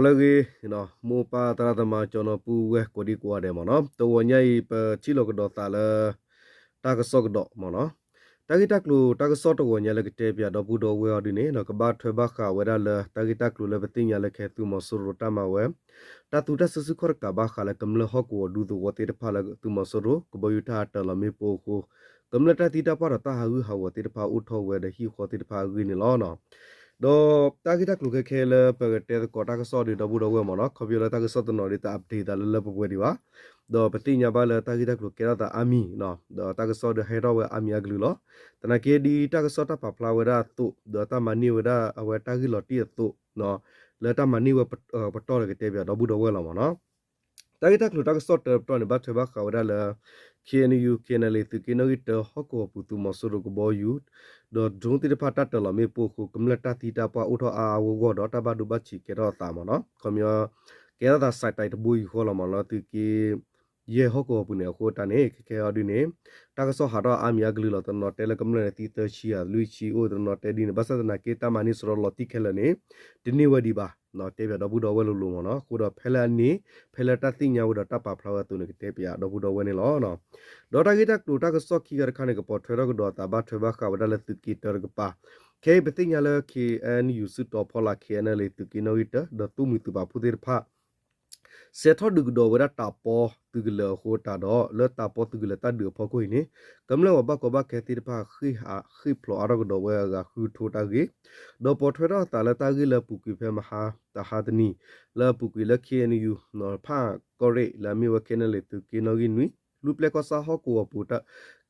လၢဂ့ၤ မိၢ်ပၢ်သရၣ်သမါ ကၠီနီၤပုၢ်ဝဲၢ်ကိးဒံကိးဂၤဒဲးမ့ၢ်နီၤ, တဂီၤညါအံၤ ပထံၣ်လိာ်ကဒီးသးလၢ တၢ်ကစီၣ်ကဒီးမ့ၢ်နီၤ, တၢ်ဂ့ၢ်တၢ်ကျိၤတၢ်ကစီၣ်တဂီၤညါလၢကတဲပၠးဒီပုၢ်ဒီဝဲၢ်အီၤဒ်န့ၣ် ကဘၣ်ထွဲဘၣ်ဃးဝဲဒၣ်လၢ တၢ်ဂ့ၢ်တၢ်ကျိၤလၢပသ့ၣ်ညါလၢခဲအံၤသုးမီၤစိရိၤတၢ်မၤဝဲ တၢ်သူတၢ်စုဆူၣ်ခီၣ်တကးဘၣ်ဃးလၢကမျၢၢ်ဟီၣ်ကဝီၤဒူသဝီသ့ၣ်တဖၣ်လၢသုးမီၤစိရိၤ ကဘီယူၤတၢ်ဟးတၢၤလီၤမ့ၣ်ပိၢ်အဃိ ကမျၢၢ်တၢ်သံတၢ်ပှၢ်ဒီးတၢ်ဟးဂူာ်ဟးဂီၤသ့ၣ်တဖၣ်အိၣ်ထီၣ်ဝဲဒီးဟံၣ်ဃီသ့ၣ်တဖၣ်အဂ့ၢ်န့ၣ်လီၤ. ဒီးတၢ်ဂ့ၢ်တၢ်ကျိၤခဲခဲလၢပကတဲသကိးတၢ်ကစီၣ်ဒီးဒီပုၢ်ဒီဝဲၢ်မ့ၢ်နီၤ, ခီဖျိလၢတၢ်ကစီၣ်တနီၤဒ်သိး update သးလၢလၢပှဲၤပှဲၤဒံးဘၣ်, ဒီးပသ့ၣ်ညါဘၣ်လၢတၢ်ဂ့ၢ်တၢ်ကျိၤကဲထီၣ်သးအါမံၤ, ဒီးတၢ်ကစီၣ်ဒီးဟဲထီၣ်ဝဲအါမံၤအကလုာ်လီၤ. သနာ်က့ဒ်တၢ်ကစီၣ်တၢ်ပာ်ဖျါဝဲဒၣ်အသိး ဒီးတၢ်မၤန့ၢ်ဝဲဒၣ်အဝဲတၢ်ဂ့ၢ်လီၤတံၢ်အသိး လၢတၢ်မၤန့ၢ်ဝဲပတီၢ်ဒီးကတဲပၠးဒီပုၢ်ဒီဝဲၢ်လီၤမ့ၢ်နီၤ. တၢ်ဂ့ၢ်တၢ်ကျိၤတၢ်ကစီၣ်တၢတပတီၢ်န့ၣ် ဘၣ်ထွဲဘၣ်ဃးဝဲဒၣ်လၢ KNU KNLA သုးက့နီၣ်ဂံၢ်တၢ ဟီၣ်ကဝီၤပူၤသုးမီၤစိရိၤကဘီယူၤ ဒီး drone သ့ၣ်တဖၣ်တၢ်တၢၤလီၤမ့ၣ်ပိၢ်အဃိ ကမျၢၢ်တၢ်သံတၢ်ပှၢ်အိၣ်ထီၣ်အါအါဂီၢ်ဂီၢ်ဒီးတၢ်ဘၣ်ဒိဘၣ်ထံးကဲထီၣ်အသးမ့ၢ်နီၤ, ခီပညီ ကဲထီၣ်သးစဲးတံာ်တဘိယူၢ်ဃီလီၤမ့ၢ်နီၤ, သုးက့ ယဲၢ်ဟီၣ်ကဝီၤပူၤန့ၣ်အဃိတၢ်န့ၣ် ခဲခဲအံၤဒ်န့ၣ် တၢ်ကစီၣ်ဟးထီၣ်အါမံၤအကလုာ်လီၤ. တနီၤတဲလၢကမျၢၢ်န့ၣ်သံသၢဆံဧါ လွံၢ်ဆံအိၣ် တနီၤတဲဒ်န့ၣ် ဘၣ်ဆၣ်သနာ်က့တၢ်မၤန့ၢ်စရီလီၤတံၢ်ခဲလၢာ်န့ၣ် တန့ၢ်ဝဲဒံးဘၣ်, တဲပၠးဒီပုၢ်ဒီဝဲၢ်လိၤလိၤမ့ၢ်နီၤ, အဃိဒီးဖဲလၢအန့ၣ် ဖဲလၢတၢ်သ့ၣ်ညါဝဲဒီးတၢ်ပာ်ဖျါဝဲအသိးန့ၣ် ကတဲပၠးဒီပုၢ်ဒီဝဲၢ်န့ၣ်လီၤ. ဒီးတၢ်ဂ့ၢ်တၢ်ကျိၤတၢ်ကစီၣ်ခံဂၤတခါန့ၣ် ကပိာ်ထွဲထီၣ်ကဒီးအသးဘၣ်ထွဲဘၣ်ဃးဝဲဒၣ်လၢသုးက့တၢတကပၤ, ခဲအံၤပသ့ၣ်ညါလၢ KNU စုတီၤဖီလာ် KNLA သုးက့နီၣ်ဂံၢ်တၢ ဒီးသိၣ်မှံၤသုးပာ်ဖှိၣ်သ့ၣ်တဖၣ် စဲးထီၣ်ဒုးကဒီးဝဲဒၣ်တၢ်ပီသုးကလၢၤအဃိတၢ်ဒီး လၢတၢ်ပီသုးကလၢၤတၢ်ဒုးအဖီခိၣ်အံၤန့ၣ် ကမျၢၢ်ပှၤဘၣ်ကီဘၣ်ခဲသ့ၣ်တဖၣ် ဃ့ၢ်ဖျိးအါထီၣ်ကဒီးဝဲအဂၤဃုထိတၢ်ဂ့ၢ်, ဒီးပိာ်ထွဲထီၣ်အသးလၢတၢ်ဂ့ၢ်လၢအပူၤကွံာ်ဖဲမဟါတဟါတနံၤ လၢအပူၤကွံာ်လၢ KNU ဖၣ်ကီၢ်ရ့ၣ် လၢအမ့ၢ်ဝဲ KNLA သုးက့နီၣ်ဂံၢ်နွံ လူၢ်ပျဲၢ်ကီၢ်ဆၣ်ဟီၣ်ကဝီၤပူၤ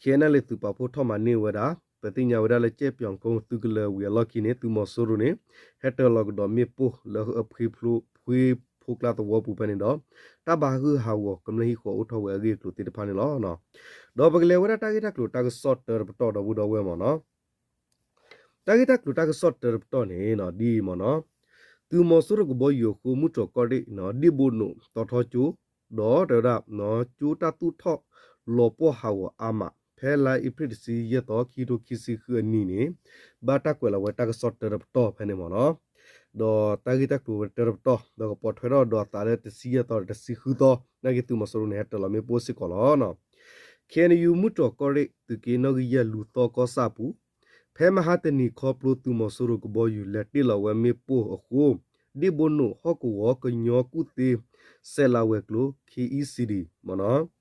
KNLA သုးပာ်ဖှိၣ်ထီၣ်မၤန့ၢ်ဝဲဒၣ် ပသ့ၣ်ညါဝဲဒၣ်လၢ ကၠဲၣ်ပၠီၤကိသုးကလၢၤဝံၤအလီၢ်ခံန့ၣ် သုးမီၤစိရိၤန့ၣ် ဟဲတၢၤလီၤကဒီးမ့ၣ်ပိၢ်လၢအဖှ့ဖျိ ဖှ့ဖိကျါသဝီပူၤဖဲန့ၣ်ဒီး တၢ်ဘၣ်ဟးဂူာ်ဟးဂီၤကမျၢၢ်ဟံၣ်ဃီအိၣ်ထီၣ်ဝဲအဂ့ၢ်အကျိၤသ့ၣ်တဖၣ်န့ၣ်လီၤ. ဒီးပကလဲၤဝဲဒၣ်တၢ်ဂ့ၢ်တၢ်ကျိၤတၢ်ကစီၣ်တၢတပတီၢ်ဒီပုၢ်ဒီဝဲၢ်မ့ၢ်နီၤ. တၢ်ဂ့ၢ်တၢ်ကျိၤတၢ်ကစီၣ်တၢတပတီၢ်န့ၣ် ဒ်အံၤမ့ၢ်နီၤ, သုးမီၤစိရိၤကဘီယူၤအဃိ မုၢ်တြီၤကီၢ်ရ့ၣ် ဒ့ၣ်ဘိနိး တီၤထီကၠိ ဒီးတဲဝဲဒၣ် ကၠိတၢ်သူၣ်ထီၣ်လီၤပှီၢ်ဟးဂီၤအါမး ဖဲလါအ့ဖြ့ၣ်တဆံယဲၢ်သီ ခံကထိခံဆံဃုအနံၤန့ၣ် ဘၣ်တၢ်ကွဲးလီၤဝဲတၢ်ကစီၣ်တၢတပတီၢ်ဖဲန့ၣ်မ့ၢ်နီၤ. ဒီးတၢ်ဂ့ၢ်တၢ်ကျိၤဝဲတၢတပတီၢ် ဒီးကပိာ်ထွဲထီၣ်ဒီးအသးလၢတဆံယဲၢ်သီဒီးတဆံဃုသီ နာ်က့သုးမီၤစိရိၤန့ၣ် ဟဲတၢၤလီၤမ့ၣ်ပိၢ်စ့ၢ်ကီးလီၤ. ခဲအံၤနယူၤ မုၢ်တြီၤကီၢ်ရ့ၣ် သုးက့နီၣ်ဂံၢ်ယဲၢ် လူၤသီကီၢ်ဆၣ်အပူၤ ဖဲမဟါတနံၤခီဖျိ သုးမီၤစိရိၤကဘီယူၤ လဲၤတ့ၢ်လီၤဝဲမ့ၣ်ပိၢ်အဃိ ဒ့ၣ်ဘိနိးဟီၣ်ကဝီၤ ကညီကူၣ်သ့ စဲးလးဝဲၤကျိၤ KECD မ့ၢ်နီၤ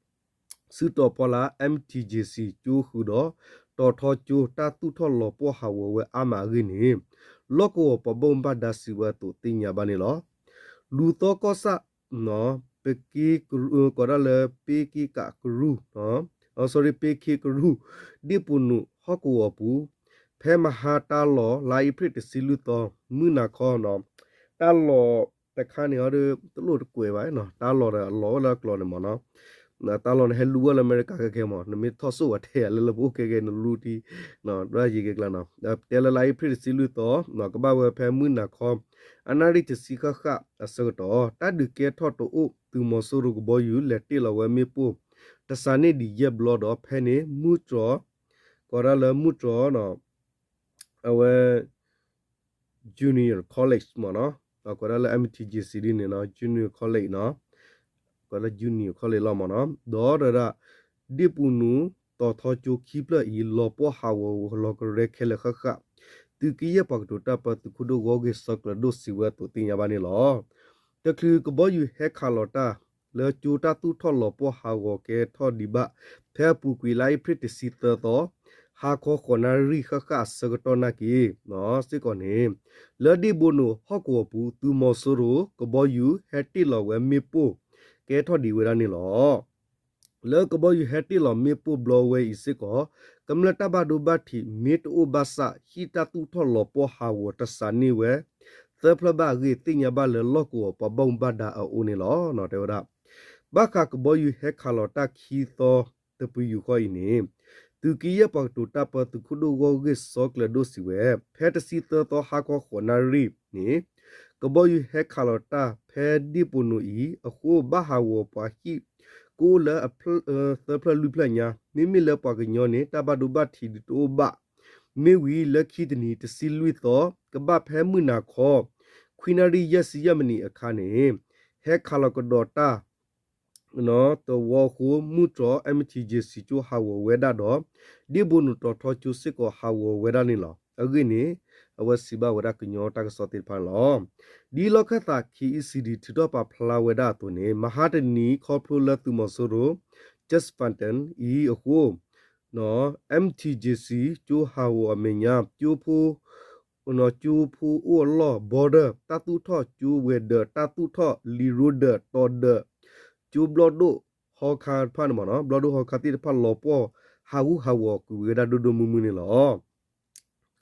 စုတီၤဖီလာ် MTJC ကၠိဃုာ်ဒီး တီၤထီကၠိ တၢ်သူၣ်ထီၣ်လီၤပှီၢ်ဟးဂီၤဝဲအါမးအဂ့ၢ်န့ၣ် လီၢ်ကဝီၤပှၤဘၣ်မူဘၣ်ဒါစံးဝဲအသိးသ့ၣ်ညါဘၣ်န့ၣ်လီၤ. လူၤသီကီၢ်ဆၣ် ပက့ ကိးဒၣ်လၢ ပ့က့ကးကရူၢ် sorry ပ့ခ့ကရူၢ် ဒ့ၣ်ပူၤနုာ်ဟီၣ်ကဝီၤအပူၤ ဖဲမဟါတၢ်လီၢ် လါအ့ဖြ့ၣ်တဆံလွံၢ်သီ မုၢ်နၤခီ တၢ်လီၢ်တခါန့ၣ်ဒီး တလိၣ်တကွဲးဘၣ်နီၤ တၢ်လီၢ်ဒီးအလီၢ်အိၣ်လၢအကျိၤန့ၣ်မ့ၢ်နီၤ တၢ်လီၢ်န့ၣ်ဟဲလူၤဝဲလၢအမဲရကၤခဲခဲမ့ၢ် နမ့ၢ်ထီၣ်စိၣ်ဝဲထဲယၤလၢလၢပအိၣ်ခဲခဲနလူၤထံ ဒ်ယကဲကျါနီၤ တဲလၢလါအ့ဖြ့ၣ်တဆံလွံၢ်သီ ကဘၣ်ဝဲဖဲမုၢ်နၤခီ အနၣ်ရံၣ်တဆံဃၣ်ဃၣ်အဆၢကတီၢ် တၢ်ဒုးကဲထီၣ်တအိၣ် သုးမီၤစိရိၤကဘီယူၤ လဲၤတ့ၢ်လီၤဝဲမ့ၣ်ပိၢ် တစးန့ၢ်ဒံးယဲၢ်ဘျီဒီး ဖဲန့ၣ် မုၢ်တြီၤ ကိးဒၣ်လၢမုၢ်တြီၤ အဝဲ Junior College မ့ၢ်နီၤ ကိးဒၣ်လၢ MTJC ဒ်န့ၣ်နီၤ Junior College နီၤ ကိးဒၣ် Junior College လီၤမ့ၢ်နီၤ ဒီးတဒၣ် ဒ့ၣ်ပူၤနုာ် တီၤထီကၠိခံဖျၢၣ်အံၤ လီၤပှီၢ်ဟးဂီၤလီၤကရဲခဲလၢာ်ဃၣ်ဃၣ် သုးက့ယဲၢ်ပှၤကတိၤတၢ်ပၢသုးခိၣ်ဒိၣ်ဂီၢ်ဂ့ၢ်စီကျၢၤဒိၣ်စံးဝဲအသိးသ့ၣ်ညါဘၣ်န့ၣ်လီၤ. တချုးကဘီယူၤဟဲခးလီၤတၢ် လၢကၠိတၢ်သူၣ်ထီၣ်လီၤပှီၢ်ဟးဂီၤကဲထီၣ်ဒံးဘၣ် ဖဲအပူၤကွံာ်လါအ့ဖြ့ၣ်တဆံသၢသီ ဟါခီဃိးနၣ်ရံၣ်ဃၣ်ဃၣ်အဆၢကတီၢ်နာ်က့ စ့ၢ်ကီးန့ၣ် လၢဒ့ၣ်ဘိနိးဟီၣ်ကဝီၤပူၤ သုးမီၤစိရိၤကဘီယူၤဟဲတ့ၢ်လီၤဝဲမ့ၣ်ပိၢ် ကဲထီၣ်ဒံးဝဲဒၣ်န့ၣ်လီၤ. လၢကဘီယူၤဟဲတ့ၢ်လီၤမ့ၣ်ပိၢ်ဘျီဝဲအံၤစ့ၢ်ကီး ကမျၢၢ်တၢ်ဘၣ်ဒိဘၣ်ထံးမ့ၢ်တအိၣ်ဘၣ်ဆၣ် ဟံၣ်တၢ်သူၣ်ထီၣ်လီၤပှီၢ်ဟးဂီၤတစးန့ၢ်ဝဲ သၢဖျၢၣ်ဘၣ်အဂ့ၢ် သ့ၣ်ညါဘၣ်လၢလီၢ်ကဝီၤပှၤဘၣ်မူဘၣ်ဒါအအိၣ်န့ၣ်လီၤ. တဲဝဲဒၣ် ဘၣ်ဃးကဘီယူၤဟဲခးလီၤတၢ်ခံသီတပယူာ်ဃီအံၤန့ၣ် သုးက့ယဲၢ်ပှၤကတိၤတၢ်ပၢသုးခိၣ်ဒိၣ်ဂီၢ်ဂ့ၢ်စီကျၢၤဒိၣ်စံးဝဲ ဖဲတဆံသၢသီဟါခီဃိးနၣ်ရံၣ်န့ၣ် ကဘီယူၤဟဲခးလီၤတၢ်ဖဲဒ့ၣ်ပူၤနုာ်အံၤ အဃိဘၣ်ဟးဂီၤပှၤဟံၣ်ကအိၣ်လၢ သၢဖျၢၣ်လွံၢ်ဖျၢၣ်ညါ မ့မ့ၢ်လၢပှၤကညီန့ၣ် တၢ်ဘၣ်ဒိဘၣ်ထံးဒုးတအိၣ်ဘၣ် မ့ၢ်ဝံၤလၢခံတနံၤတဆံလွံၢ်သီ ကဘၣ်ဖဲမုၢ်နၤခီ ခွံနၣ်ရံၣ်ယဲၢ်ဆံယဲၢ်မံးနံးအခါန့ၣ် ဟဲခးလီၤကဒီးတၢ် သဝီအဃိ မုၢ်တြီၤ M T J C ကၠိဟးဂီၤဝဲဒၣ်ဒီး ဒ့ဘိၣ်နိၣ်တီၤထီကၠိစ့ၢ်ကီးဟးဂီၤဝဲဒၣ်န့ၣ်လီၤ. အဂ့ၢ်န့ၣ် အဝဲစံးဘၣ်ဝဲဒၣ်ကညီတၢ်ကစီၣ်သ့ၣ်တဖၣ်န့ၣ်လီၤ. ဒ်လီၢ်ခၢၣ်သး K E C D ထုးထီၣ်ပာ်ဖျါဝဲဒၣ်အသိးန့ၣ် မဟါတနံၤခီဖျိလၢသုးမီၤစိရိၤ Just Fountain အံၤအဃိ M T J C ကၠိဟးဂီၤအမဲာ်ညါ ကၠိဖိ ကၠိဖိအိၣ်အလီၢ် border တၢ်သူၣ်ထီၣ်ကၠိဝဲၤဒၢး တၢ်သူၣ်ထီၣ်လံၤရိဒၢး တီၤဒၢး ကၠိဘျီၣ်ဒိၣ်ဟီခါတဖၣ်န့ၣ်မ့ၢ်နီၤ ဘျီၣ်ဒိၣ်ဟီခါသ့ၣ်တဖၣ်လီၤပှီၢ် ဟးဂူာ်ဟးဂီၤကွံာ်ဝဲဒၣ်ဒိၣ်ဒိၣ်မုၢ်မုၢ်န့ၣ်လီၤ.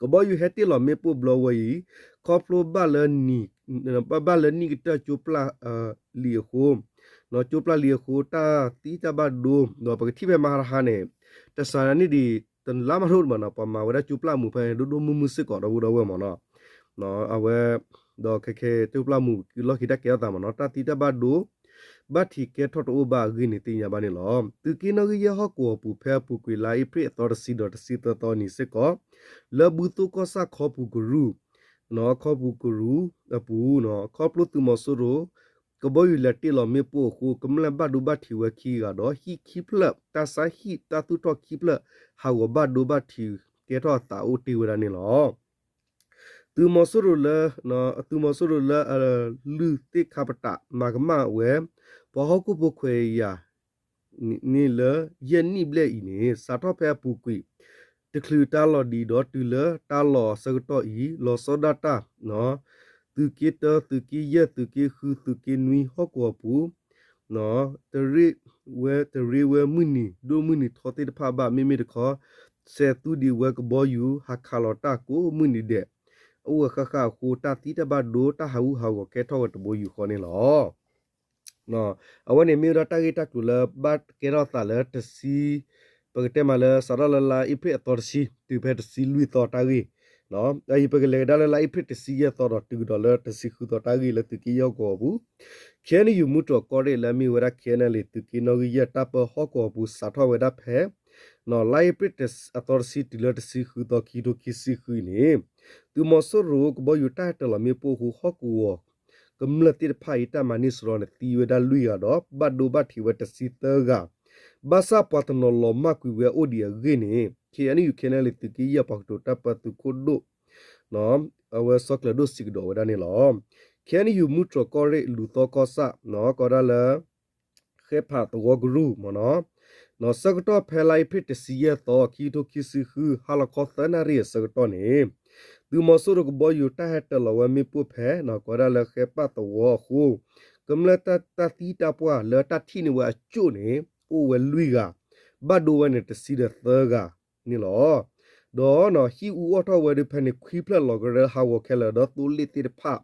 ကဘီယူၤဟဲတ့ၢ်လီၤမ့ၣ်ပိၢ်ဘျီဝဲအံၤ ခီဖျိဘၣ်လၢ ဘၣ်လၢနံၣ်ကတၢၢ်ကၠိပျၢ်လံၤအဃိ ကၠိပျၢ်လံၤအဃိ တၢ်သံတၢ်ဘၣ်ဒိ ဒီးပကထံၣ်ဖဲမဟါတဟါန့ၣ် တစးန့ၣ်ဒံး တလါမးထိၣ်မ့ၢ်နီၤ ပှၤမၤဝဲဒၣ်ကၠိပျၢ်မူးဖဲဒိၣ်ဒိၣ်မုၢ်မုၢ်စ့ၢ်ကီးဒီပုၢ်ဒီဝဲၢ်မ့ၢ်နီၤ အဝဲ ဒီးခဲခဲကၠိပျၢ်မူးလီၢ်ခံတၢ်ကဲထီၣ်သးမ့ၢ်နီၤ တၢ်သံတၢ်ဘၣ်ဒိ ဘၣ်ထံးကဲထီၣ်တအိၣ်ဘၣ်အဂ့ၢ်န့ၣ်သ့ၣ်ညါဘၣ်န့ၣ်လီၤ. သုးက့နီၣ်ဂံၢ်ယဲၢ်ဟီၣ်ကဝီၤပူၤဖဲအပူၤကွံာ်လါအ့ဖြ့ၣ်အသီတဆံဒီး တဆံသၢသီနံၤစ့ၢ်ကီး လၢဘုသိၣ်ကီၢ်ဆၣ်ခီပူၤကရူၢ် ခီပူၤကရူၢ်အပူၤ ခီဖျိသုးမီၤစိရိၤ ကဘီယူၤလဲၤတ့ၢ်လီၤမ့ၣ်ပိၢ်အဃိ ကမျၢၢ်ဘၣ်ဒိဘၣ်ထံးဝဲခံဂၤဒီး ဟံၣ်ခံဖျၢၣ် တၢ်ဆါဟံၣ်တၢ်သူၣ်ထီၣ်ခံဖျၢၣ် ဟးဂီၤဘၣ်ဒိဘၣ်ထံးကဲထီၣ်အသးအိၣ်တ့ၢ်ဝဲဒၣ်န့ၣ်လီၤ. သုးမီၤစိရိၤလၢ သုးမီၤစိရိၤလၢအလုၢ်သ့ၣ်ခါပတာ် မၤကမၣ်ဝဲ ပှၤဟီၣ်ခိၣ်ဖိခွဲးယာ် န့ၣ်လၢ ယဲၢ်နံၣ်ဘျဲၣ်အံၤန့ၣ် စးထီၣ်ဖဲအပူၤကွံာ် တချုးတၢ်လီၢ်ဒံးဒီးတုၤလၢတၢ်လီၢ်အဆၢကတီၢ်အံၤ လီၤဆီဒၣ်တၢ် သုးက့တၢ သုးက့ယဲၢ် သုးက့ဃု သုးက့နွံ ဟီၣ်ကဝီၤပူၤ တရ့ဝဲ တရ့ဝဲမုၢ်နံၤ ဒိၣ်မုၢ်နံၤထီသ့ၣ်တဖၣ်ဘၣ် မ့မ့ၢ်တခီ စဲးသူဒံးဝဲကဘီယူၤ ဟးခးလီၤတၢ်ကိးမုၢ်နံၤဒဲး အိၣ်ဝဲဃၣ်ဃၣ်အဃိ တၢ်သံတၢ်ဘၣ်ဒိ တၢ်ဟးဂူာ်ဟးဂီၤကဲထီၣ်ဝဲတဘိယူၢ်ဃီန့ၣ်လီၤ. အဝဲန့ၣ်မ့ၢ်ဝဲဒၣ်တၢ်ဂ့ၢ်တၢ်ကျိၤလၢဘၣ်ကဲထီၣ်သးလၢတဆံ ပကတဲမးလၢစးထီၣ်လၢလါအ့ဖြ့ၣ်အသီတဆံ တုၤဖဲတဆံလွံၢ်သီတၢ်ဂ့ၢ် အအံၤပကလဲၤကဒါလၢလါအ့ဖြ့ၣ်တဆံယဲၢ်သီဒီးတုၤကဒီးလၢတဆံဃုသီတၢ်ဂ့ၢ်လၢသုးက့ယဲၢ်ဟီၣ်ကဝီၤပူၤ ခ့ၣ်အဲၣ်ယူၣ်မူတြီၤကီၢ်ရ့ၣ်လၢအမ့ၢ်ဝဲဒၣ် ခ့ၣ်အဲၣ်ယူၣ်သုးက့နီၣ်ဂံၢ်ယဲၢ်တၢ်ပၢဟီၣ်ကဝီၤပူၤစးထီၣ်ဝဲဒၣ်ဖဲ လါအ့ဖြ့ၣ်အသီတဆံတုၤလၢတဆံဃုသီခံကထိခံဆံဃုအံၤန့ၣ် သုးမီၤစိရိၤကဘီယူၤတၢ်ဟဲတၢၤလီၤမ့ၣ်ပိၢ်အဃိ ဟီၣ်ကဝီၤ ကမျၢၢ်သ့ၣ်တဖၣ်အံၤ တၢ်မၤန့ၢ်စရီန့ၣ် သံဝဲဒၣ်လွံၢ်ဂၤဒီး ဘၣ်ဒိဘၣ်ထံးဝဲတဆံသၢဂၤ ဘၣ်ဆၣ်ပှၤတနီၤလီၤမၢ်ကွံာ်ဝဲအိၣ်ဒံးအဂ့ၢ်န့ၣ် ခ့ၣ်အဲၣ်ယူၣ် ခ့ၣ်အဲၣ်ယူၣ်သုးက့ယဲၢ်ပှၤကတိၤတၢ်ပၢသုးခိၣ်ဒိၣ် အဝဲစီၤကျၢၤဒိၣ်စံးကဒီးဝဲဒၣ်န့ၣ်လီၤ. ခ့ၣ်အဲၣ်ယူၣ်မူတြီၤကီၢ်ရ့ၣ်လူၤသီကီၢ်ဆၣ် ကိးဒၣ်လၢ ဃဲးဖးသဝီကရူၢ်မ့ၢ်နီၤ ဆၢကတီၢ်ဖဲလါအ့ဖြ့ၣ်တဆံယဲၢ်သီ ခံကထိခံဆံဃု ဟါလီၤခီသၢနၣ်ရံၣ်အဆၢကတီၢ်န့ၣ် သုးမီၤစိရိၤကဘီယူၤတၢ်ဟဲတၢၤလီၤဝဲမ့ၣ်ပိၢ်ဖဲ ကိးဒၣ်လၢဃဲးဖးသဝီအဃိ ကမျၢၢ်တၢ်သံတၢ်ပှၢ်လၢတၢ်ထံၣ်န့ၢ်ဝဲအကၠိၣ်န့ၣ် အိၣ်ဝဲလွံၢ်ဂၤ ဘၣ်ဒိဝဲန့ၣ်တဆံဒီးသၢဂၤန့ၣ်လီၤ. ဒီးဟံၣ်အူအီၣ်ထီၣ်ဝဲဒၣ်ဖဲန့ၣ် ခွံဖျၢၣ်လီၤကရၢဟးဂီၤခဲလၢာ်ဒီးသိလ့ၣ်သ့ၣ်တဖၣ်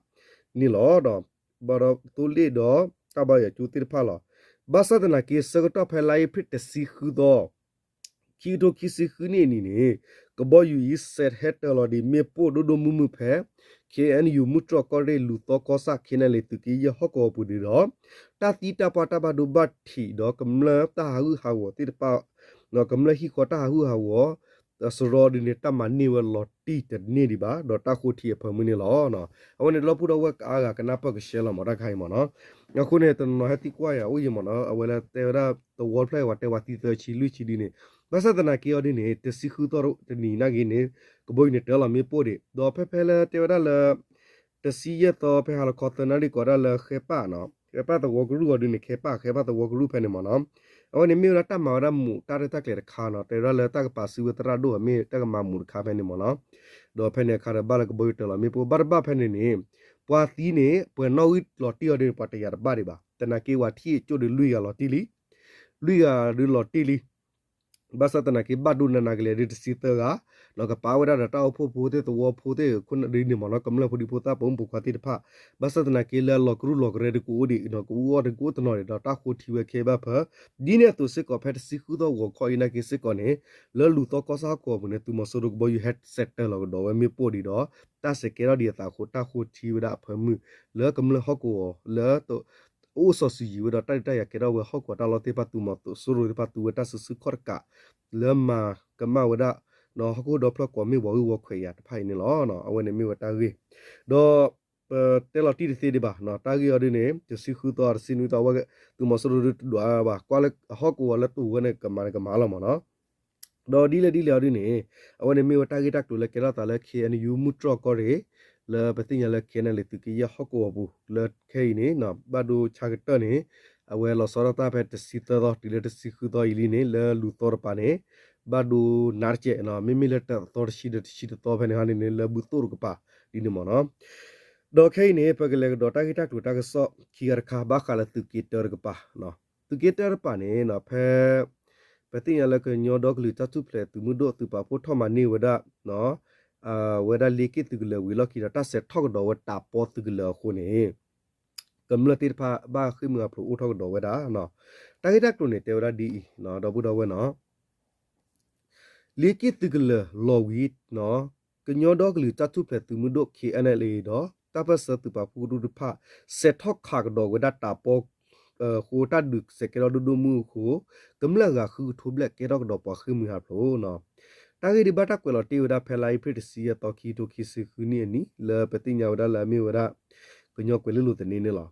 န့ၣ်လီၤ. ဒီးဘၣ်ဒီးသိလ့ၣ်ဒီးတၢ်ဘါယွၤကၠိသ့ၣ်တဖၣ်လီၤ. ဘၣ်ဆၣ်သနာ်က့ ဆၢကတီၢ်ဖဲလါအ့ဖြ့ၣ်တဆံဃုသီ ခံကထိခံဆံဃုနံၣ်အနံၤန့ၣ် ကဘီယူၤအံၤစဲးဟဲတၢၤလီၤဒံးမ့ၣ်ပိၢ်ဒိၣ်ဒိၣ်မုၢ်မုၢ်ဖဲ ခ့ၣ်အဲၣ်ယူၣ် မူတြီၤကီၢ်ရ့ၣ်လူၤသီကီၢ်ဆၣ် ခ့ၣ်အဲၣ်ယူၣ်သုးက့ယဲၢ်ဟီၣ်ကဝီၤပူၤန့ၣ်ဒီး တၢ်သံတၢ်ပှၢ်တၢ်ဘၣ်ဒိဘၣ်ထံးဒီးကမျၢၢ်တၢ်ဟးဂူာ်ဟးဂီၤသ့ၣ်တဖၣ် ကမျၢၢ်ဟံၣ်ဃီတၢ်ဟးဂူာ်ဟးဂီၤ စရီဒ်န့ၣ် တၢ်မၤန့ၢ်ဝဲလီၤတံၢ်တန့ၢ်ဒံးဘၣ် ဒီးတၢ်ဃိထံအဖၢမုၢ်န့ၣ်လီၤ. အဝဲန့ၣ်ဒီပုၢ်ဒီဝဲၢ်ကအါဂၤကနၢ်ပၢၢ်ကဆှဲလီၤမ့ၢ်တၢ်ခါအံၤမ့ၢ်နီၤ. အဃိန့ၣ် တနီၤနီၤဟဲသံကွၢ်ယၤအိၣ်ယံၤမ့ၢ်နီၤ အဝဲလၢတဲဝဲဒၣ်သဝီတဖျၢၣ်အံၤ ပှၤတဲဝဲသံသၢဆံလွံၢ်ဆံဒ်န့ၣ် ဘၣ်ဆၣ်သနာ်က့အီၤဒ်န့ၣ် တဆံဃုသီတနံၤနာ်က့န့ၣ် ကဘီယူၤန့ၣ်တၢၤလီၤမ့ၣ်ပိၢ်ဒံး ဒီးဖဲဖဲလၢတဲဝဲဒၣ်လၢ တဆံယဲၢ်သီဖဲဟါလီၤခီသၢနၣ်ရံၣ်ကိးဒၣ်လၢဃဲးပးနီၤ ဃဲးပးသဝီကရူၢ်အီၤဒ်န့ၣ် ခဲးပး ဃဲးပးသဝီကရူၢ်ဖဲန့ၣ်မ့ၢ်နီၤ အဝဲန့ၣ်မ့ၢ်ဝဲဒၣ်တၢ်မၤဝဲဒၣ်မူးတၢ်ရဲၣ်တၢ်ကျဲၤတခါနီၤ တဲဝဲဒၣ်လၢတၢ်ကပာ်စုဝဲသရၣ်ဒိၣ်အမ့ၢ်တၢ်ကမၤမူးတခါဖဲန့ၣ်မ့ၢ်နီၤ ဒီးဖဲန့ၣ်အခါဒီးဘၣ်လၢကဘီယူၤတၢၤလီၤမ့ၣ်ပိၢ် ဘၣ်တဘၣ်ဖဲန့ၣ်န့ၣ် ပှၤသံန့ၣ် ပှဲၤနီၣ်ဂံၢ်လီၤတံၢ်အီၤဒ်န့ၣ် ပှၤတယာ်တဘၣ်ဒံးဘၣ် သနာ်က့ပှၤထံၣ်အကၠိၣ်ဒ်လွံၢ်ဂၤလီၤတံၢ်လံ လွံၢ်ဂၤဒ်လီၤတံၢ်လံ ဘၣ်ဆၣ်သနာ်က့ဘၣ်ဒိနးနးကလဲာ်ဒ်တဆံသၢဂၤ ဒီးကပာ်ဝဲဒၣ်ဒီးတၢ်အိၣ်ဖှိၣ်ဖိသ့ၣ်သဝီဖိသ့ၣ်ခိၣ်နၢ်ဒ်န့ၣ်မ့ၢ်နီၤ ကမျၢၢ်ဖိဒံဖိသၣ်ပိာ်မုၣ်ပိာ်ခွါသ့ၣ်တဖၣ် ဘၣ်ဆၣ်သနာ်က့လၢအလီၤကရူၢ်လီၤကရၢဒ်ကအိၣ်ဒံး ကအိၣ်အီၤဒ်ကအိၣ်တနီၤဒံးဒီးတၢ်ဃိထံဝဲခဲဘၣ်ဖၢ ဒ်န့ၣ်အသိးစ့ၢ်ကီးဖဲတဆံဃုသီဂီၤခီအံၤနာ်က့စ့ၢ်ကီးန့ၣ် လၢလူၤသီကီၢ်ဆၣ်ဟီၣ်ကဝီၤပူၤန့ၣ် သုးမီၤစိရိၤကဘီယူၤဟဲစဲးတၢၤလီၤကဒီးဝဲမ့ၣ်ပိၢ်ဒံးဒီး တၢ်စဲးကဲထီၣ်ဒံးအသးအဃိ တၢ်ဃိထံဝဲဒၣ်အဖၢမုၢ် လၢကမျၢၢ်ဟီၣ်ကဝီၤလၢ အိၣ်စီၤစုၤယံၤဝဲဒီးတၢ်ဒုးတၢ်ယၤကဲထီၣ်ဝဲဟီၣ်ကဝီၤတၢ်လီၢ်သ့ၣ်တဖၣ်သုးမီၤစိရိၤသ့ၣ်တဖၣ်သူဝဲတၢ်စုဆူၣ်ခီၣ်တကး လၢမၤကမၣ်ဝဲဒၣ် ဟီၣ်ခိၣ်ဒီဖျၢၣ်ကွီၢ်မ့ၣ်ဝီၤဂုၢ်ဝီၤခွဲးယာ်တဖၣ်အံၤန့ၣ်လီၤ. အဝဲန့ၣ်မ့ၢ်ဝဲတၢ်ဂ့ၢ် ဒီး ပတဲလီၤတံၢ်တသ့ဒံးဘၣ်, တၢ်ဂ့ၢ်အီၤဒ်န့ၣ် တဆံဃုသီ တဆံနွံသီ အဝဲသုးမီၤစိရိၤဒုးတဒွးဘၣ်, ကွၢ်လၢအဟီၣ်ကဝီၤလၢတအိၣ်ဝဲန့ၣ် ကမၤန့ၣ်ကမၤလီၤမ့ၢ်နီၤ. ဒီးဒ်လဲၣ်ဒ်လဲၣ်အီၤဒ်န့ၣ် အဝဲန့ၣ်မ့ၢ်ဝဲတၢ်ဂ့ၢ်တၢ်ကျိၤလၢကဲထီၣ်သးလၢ ခ့ၣ်အဲၣ်ယူၣ် မုၢ်တြီၢ်ကီၢ်ရ့ၣ် လၢပသ့ၣ်ညါလၢ ခ့ၣ်အဲၣ်ယူၣ် သုးက့ယဲၢ်ဟီၣ်ကဝီၤပူၤ လၢခဲအံၤန့ၣ် ဘၣ်ဒိဆါကတၢၢ်န့ၣ် အဝဲလီၤဆီဒၣ်တၢ်ဖဲတဆံသၢသီ တုၤလၢတဆံဃုသီအံၤလံန့ၣ် လၢလူၤသီတပၤန့ၣ် ဘၣ်ဒိနးတကဲး, မ့မ့ၢ်လၢတသီတဆံဒီးတဆံတသီဖဲန့ၣ်ဟီန့ၣ် လၢဘူၣ်သိၣ်တကပၤဒ်န့ၣ်မ့ၢ်နီၤ. ဒီးခဲအံၤန့ၣ် ပကလဲၤကဒီးတၢ်ဂ့ၢ်တၢ်ကျိၤတၢ်ကစီၣ်ခံဂၤတခါ ဘၣ်ဃးလၢသုးက့တၢတကပၤ, သုးက့တၢတကပၤန့ၣ် ဖဲ ပသ့ၣ်ညါလၢကညီဒီကလုာ်တၢ်ထူၣ်ဖျဲးသုးမုၢ်ဒိၣ် သုးပာ်ဖှိၣ်ထီၣ်မၤန့ၢ်ဝဲဒၣ် ဝဲဒၣ်လ့က့ၣ်သုးကလၢၤဝံၤအလီၢ်ခံဒီး တၢ်ဆဲးထီၣ်ကဒီးဝဲတၢ်ပီသုးကလၢၤအဃိန့ၣ် ကမျၢၢ်သ့ၣ်တဖၣ်ဘၣ်ဃ့ၢ်မှံဟးဖျိးအိၣ်ထီၣ်ကဒီးဝဲဒၣ်. တၢ်ဂ့ၢ်တၢ်ကျိၤန့ၣ် တဲဝဲဒၣ်ဒ်အံၤ ဒီပုၢ်ဒီဝဲၢ်နီၤ လ့က့ၣ်သုးကလၢၤလီၤဝံၤ ကညီဒီကလုာ်တၢ်ထူၣ်ဖျဲးသုးမုၢ်ဒိၣ် ခ့ၣ်အဲၣ်ယူၣ် ဒီး တၢ်ပၢၢ်ဆၢသုးပာ်ဖှိၣ်ကရူၢ်တဖၣ် ဆဲးထီၣ်ခးကဒီးဝဲဒၣ်တၢ်ပီ အဃိ တၢ်ဒုးစဲးကဲထီၣ်ဒိၣ်ဒိၣ်မုၢ်အဃိ ကမျၢၢ်အဂၤဃုကထိဘျဲၣ်ကဲထီၣ်ကဒီးပှၤဃ့ၢ်မှံဟးဖျိး. တၢ်ဂ့ၢ်ဒ်ဘၣ်တၢ်ကွဲးလီၤတ့ၢ်ဝဲဒၣ်ဖဲလါအ့ဖြ့ၣ်တဆံယဲၢ်သီ ခံကထိခံဆံဃုနံၣ်အနံၤ လၢပသ့ၣ်ညါဝဲဒၣ်လၢအမ့ၢ်ဝဲဒၣ် ကညီကွဲၤလ့လိၤသန့န့ၣ်လီၤ.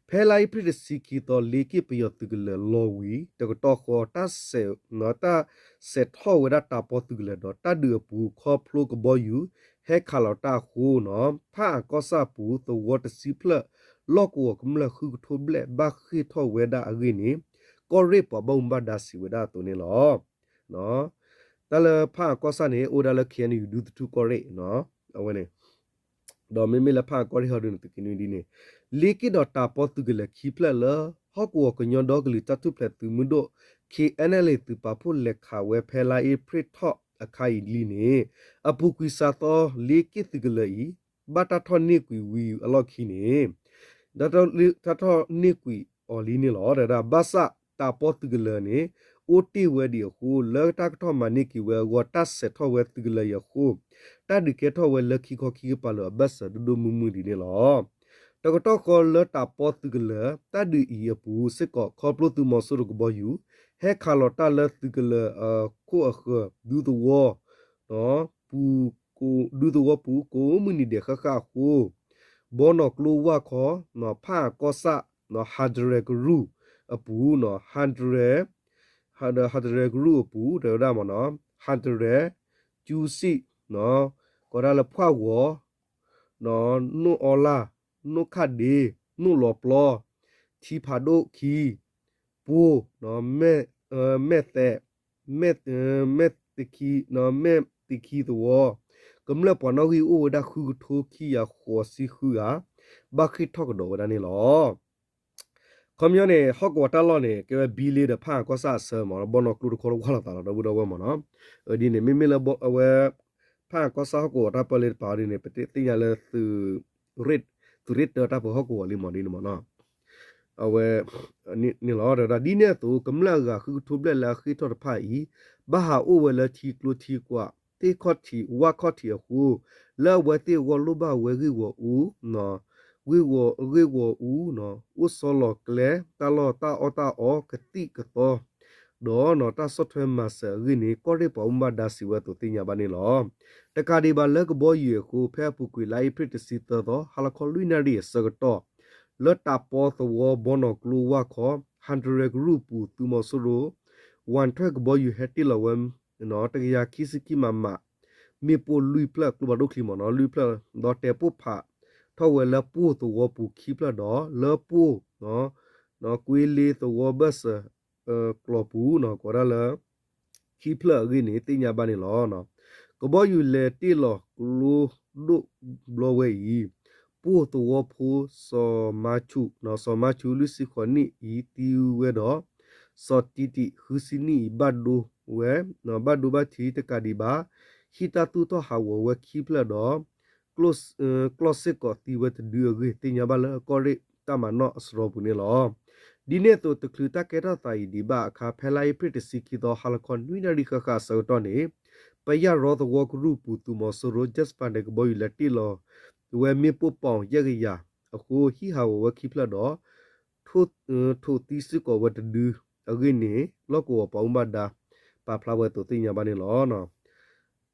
ဖဲလါအ့ဖြ့ၣ်တဆံခံသီ လ့က့ၣ်ပယီၤသုးကလၢၤလီၤဝံၤ တကတီၢ်ဃီ တၢ်ဆဲးထီၣ်ဝဲဒၣ်တၢ်ပီသုးကလၢၤဒီး တၢ်ဒုးအပူၤ ခီဖျိကဘီယူၤ ဟဲခးလီၤတၢ်အဃိနီၤ ဖးအၣ်ကီၢ်ဆၣ်ပူၤ သဝီတဆံဖျၢၣ် လီၢ်ကဝီၤကမျၢၢ်ဃုကထိဘျဲၣ် ဘၣ်ဃ့ၢ်ထီၣ်ဝဲဒၣ်အဂ့ၢ်န့ၣ် ကီၢ်ရ့ၣ်ပှၤဘၣ်မူဘၣ်ဒါစံးဝဲဒၣ်အသိးန့ၣ်လီၤ. တၢ်လၢဖးအၣ်ကီၢ်ဆၣ်န့ၣ် အိၣ်ဝဲဒၣ်လၢ ခ့ၣ်အဲၣ်ယူၣ် ဒူသထူၣ်ကီၢ်ရ့ၣ် အဝဲန့ၣ် ဒီးမ့မ့ၢ်လၢဖးအၣ်ကီၢ်ရ့ၣ်ဟီဒ်န့ၣ် သုးက့နွံဒ်န့ၣ် လ့က့ၣ်ဒီးတၢ်ပီသုးကလၢၤခံဖျၢၣ်လၢ ဟီၣ်ကဝီၤကညီဒီကလုာ်တၢ်ထူၣ်ဖျဲးသုးမုၢ်ဒိၣ် ခ့ၣ်အဲၣ်ယူၣ် သုးပာ်ဖှိၣ်လဲၤခးဝဲဖဲလါအ့ဖြ့ၣ်ထီၣ်အခါအံၤလံန့ၣ် အပူၤကွံာ်စှၤသီ လ့က့ၣ်သုးကလၢၤအံၤ ဘၣ်တၢ်ထီၣ်န့ၢ်ကွံာ်ဝံၤအလီၢ်ခံန့ၣ် တၢ်ထီၣ်န့ၢ်ကွံာ်အီၤလံန့ၣ်လီၤ. တဝဲဒၣ် ဘၣ်ဆၣ်တၢ်ပီသုးကလၢၤန့ၣ် အိၣ်တ့ၢ်ဝဲဒံးအဃိ လၢတၢ်ကထီၣ်မၤန့ၢ်က့ၤဝဲအဂီၢ် တၢ်ဆဲးထီၣ်ဝဲသုးကလၢၤအံၤအဃိ တၢ်ဒုးကဲထီၣ်ဝဲလၢခံခီခံကပၤလၢအဘၢၣ်စၢၤဒိၣ်ဒိၣ်မုၢ်မုၢ်ဒ်န့ၣ်လီၤ. တကတီၢ်ဃီလၢတၢ်ပီသုးကလၢၤ တၢ်ဒုးအံၤအပူၤစ့ၢ်ကီး ခီဖျိသုးမီၤစိရိၤကဘီယူၤ ဟဲခးလီၤတၢ်လၢသုးကလၢၤအခိၣ်အဃၢၤ ဒူသဝီ ပူၤ ဒူသဝီပူၤ ကိးမုၢ်နံၤဒဲးဃၣ်ဃၣ်အဃိ ဘီနီၢ်ကျိဝၢ်ခီ ဖးအၣ်ကီၢ်ဆၣ် ဟးတရဲၤကရူၢ်အပူၤ ဟးတရဲၤ ဟးတရဲၤကရူၢ်အပူၤ တဝဲဒၣ်မ့ၢ်နီၤ ဟးတရဲၤ ကၠူစံၣ် ကိးဒၣ်လၢဖှၣ်ဂီၤ နိၣ်အီလၢ် နိၣ်ခၣ်ဒ့ နိၣ်လီၤပျီ ထံဖးဒိၣ်ခံ ပိၢ် မဲၢ်သဲး မဲၢ်သ့ခံ မဲၢ်သ့ခံသဝီ ကမျၢၢ်ပှၤနီၣ်ဂံၢ်အိၣ်ဝဲဒၣ်ဃုကထိခံကယၤဃိးဆံဃုဂၤ ဘၣ်ဃ့ၢ်ထီၣ်ကဒီးဝဲဒၣ်န့ၣ်လီၤ. ခီပညီန့ၣ် ဟီၣ်ကဝီၤတၢ်လီၢ်န့ၣ် ကဲဝဲဘံလ့ဒီးဖးအၣ်ကီၢ်ဆၣ်အဆၢမ့ၢ်နီၤ ဘီနီၢ်ကျိတခီလၢကွၢ်လိာ်သးလီၤ ဒီပုၢ်ဒီဝဲၢ်မ့ၢ်နီၤ. ဒ်န့ၣ် မ့မ့ၢ်လၢအဝဲ ဖးအၣ်ကီၢ်ဆၣ်ဟီၣ်ကဝီၤတၢ်ပၢလ့တပၤဒ်န့ၣ် ပသ့ၣ်ညါလၢ သုးရ့ၣ်တၢတၢ်ပၢဟီၣ်ကဝီၤလံမ့ၢ်ဒ်န့ၣ်မ့ၢ်နီၤ အဝဲ န့ၣ်လီၤ. တဝဲဒၣ် ဒ်န့ၣ်အသိး ကမျၢၢ်အဂၤဃုကထိဘျဲၣ်လၢအဃ့ၢ်ထီၣ်တဖၣ်အံၤ ဘၣ်ဟးအိၣ်ဝဲလၢထံကျိထံကွာ် သ့ၣ်ခီၣ်ထံး ဝၣ်ခီၣ်ထံးအဃိ လၢအဝဲသ့ၣ်အဂီၢ်လိၣ်ဘၣ်ဝဲဂ့ၢ်ဂီၢ်အူ ဂ့ၢ်ဂီၢ် ဂ့ၢ်ဂီၢ်အူ အိၣ်ဆီလီၤကျဲ တၢ်လီၢ်တၢ်အီၣ်တၢ်အီကသံၣ်ကသီ ဒီးတၢ်ဆီၣ်ထွဲမၤစၢၤအဂ့ၢ်န့ၣ် ကီၢ်ရ့ၣ်ပှၤဘၣ်မူဘၣ်ဒါစံးဝဲအသိးသ့ၣ်ညါဘၣ်န့ၣ်လီၤ. တကးဒံးဘၣ်လၢကဘီယူၤအံၤအဃိ ဖဲအပူၤကွံာ်လါအ့ဖြ့ၣ်တဆံသၢသီ ဟါလီၤခီလွံၢ်နၣ်ရံၣ်အဆၢကတီၢ် လၢတၢ်ပီသဝီဘီနီၢ်ကျိဝၢ်ခီ ဟးတရဲၤကရူၢ်အပူၤ သုးမီၤစိရိၤ ဝၣ်ထွဲကဘီယူၤဟဲတ့ၢ်လီၤဝဲ တကယၤခံဆံခံ မမ မ့ၣ်ပိၢ်လွံၢ်ဖျၢၣ် ကျိဖးဒိၣ်ချံမ့ၢ်နီၤ လွံၢ်ဖျၢၣ် ဒီးတဲာ်ပိၢ်ဖးထီၣ်ဝဲလၢပိၢ်သဝီပူၤခံဖျၢၣ်ဒီး လၢပိၢ် ကွ့လ့သဝီဘၢၣ်စၢၤ ကျိာ်ပူၤ ကိးဒၣ်လၢ ခံဖျၢၣ်အဂ့ၢ်န့ၣ် သ့ၣ်ညါဘၣ်န့ၣ်လီၤ. ကဘီယူၤလဲၤတ့ၢ်လီၤကျိဒိၣ်ဘျီဝဲအံၤ ပိၢ်သဝီဖိ စီၤမါဆူး စီၤမါဆူး လွံၢ်ဆံဃိးနံၣ်အံၤ သံဝဲဒီး စီၤတံတံး ဃုဆံနံၣ်အံၤ ဘၣ်ဒိဝဲ ဘၣ်ဒိဘၣ်ထံးတကးဒံးဘၣ် ဟံၣ်တၢ်သူၣ်ထီၣ်ဟးဂီၤဝဲခံဖျၢၣ်ဒီး ကျိၣ်စ့ၢ်ကီးသံဝဲတဒုအဂ့ၢ် သ့ၣ်ညါဘၣ်လၢကီၢ်ရ့ၣ်တၢ်မၤနီၣ်အစရီပူၤန့ၣ်လီၤ. ဒ်န့ၣ်အသိး တချုးတၢ်ကဲထီၣ်သးအံၤဒံးဘၣ်အခါ ဖဲလါအ့ဖြ့ၣ်တဆံခံသီ ဟါလီၤခီနွံနၣ်ရံၣ်ဃၣ်ဃၣ်အဆၢကတီၢ်န့ၣ် ပယၢ်ရီသဝီကရူၢ်ပူၤ သုးမီၤစိရိၤ Jet Fighter ကဘီယူၤလဲၤတ့ၢ်လီၤဝဲမ့ၣ်ပိၢ်ပီၣ်ယဲၢ်ကယၤအဃိ ဟံၣ်ဟးဂီၤဝဲခံဖျၢၣ်ဒီး ထိၣ်သံစ့ၢ်ကီးဝဲတဒုအဂ့ၢ်န့ၣ် လီၢ်ကဝီၤပှၤဘၣ်မူဘၣ်ဒါ ပာ်ဖျါဝဲအသိးသ့ၣ်ညါဘၣ်န့ၣ်လီၤ.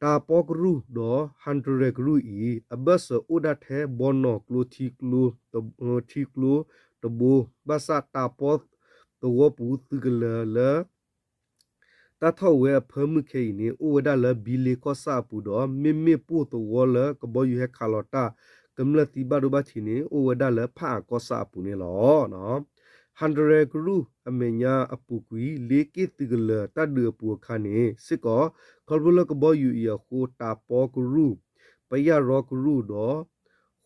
တၢ်ပီကရူၢ်ဒီး ဟးတရဲၤကရူၢ်အံၤ အဘၢၣ်စၢၤအိၣ်ဒၣ်ထဲဘီနီၢ်ကျိထံကျိ ထံကျိတဘိ ဘၣ်ဆၣ်တၢ်ပီသဝီပူၤသုးကလၢၤလၢ တၢ်ထီၣ်ဝဲအဖၢမုၢ်ခဲအံၤန့ၣ် အိၣ်ဝဲဒၣ်လၢဘံလ့ကီၢ်ဆၣ်အပူၤဒီး မ့မ့ၢ်ပိၢ်သဝီလၢကဘီယူၤဟဲခးလီၤတၢ် ကမျၢၢ်သံဘၣ်ဒိဘၣ်ထံးန့ၣ် အိၣ်ဝဲဒၣ်လၢဖၣ်အၣ်ကီၢ်ဆၣ်အပူၤန့ၣ်လီၤ. ဟးတရဲၤကရူၢ်အမဲာ်ညါအပူၤကွံာ် လ့က့ၣ်သုးကလၢၤတၢ်ဒုးအပူၤအခါန့ၣ်စ့ၢ်ကီး ခီဖျိလၢကဘီယူၤအံၤအဃိ တၢ်ပီကရူၢ် ပယၣ်ရီကရူၢ်ဒီး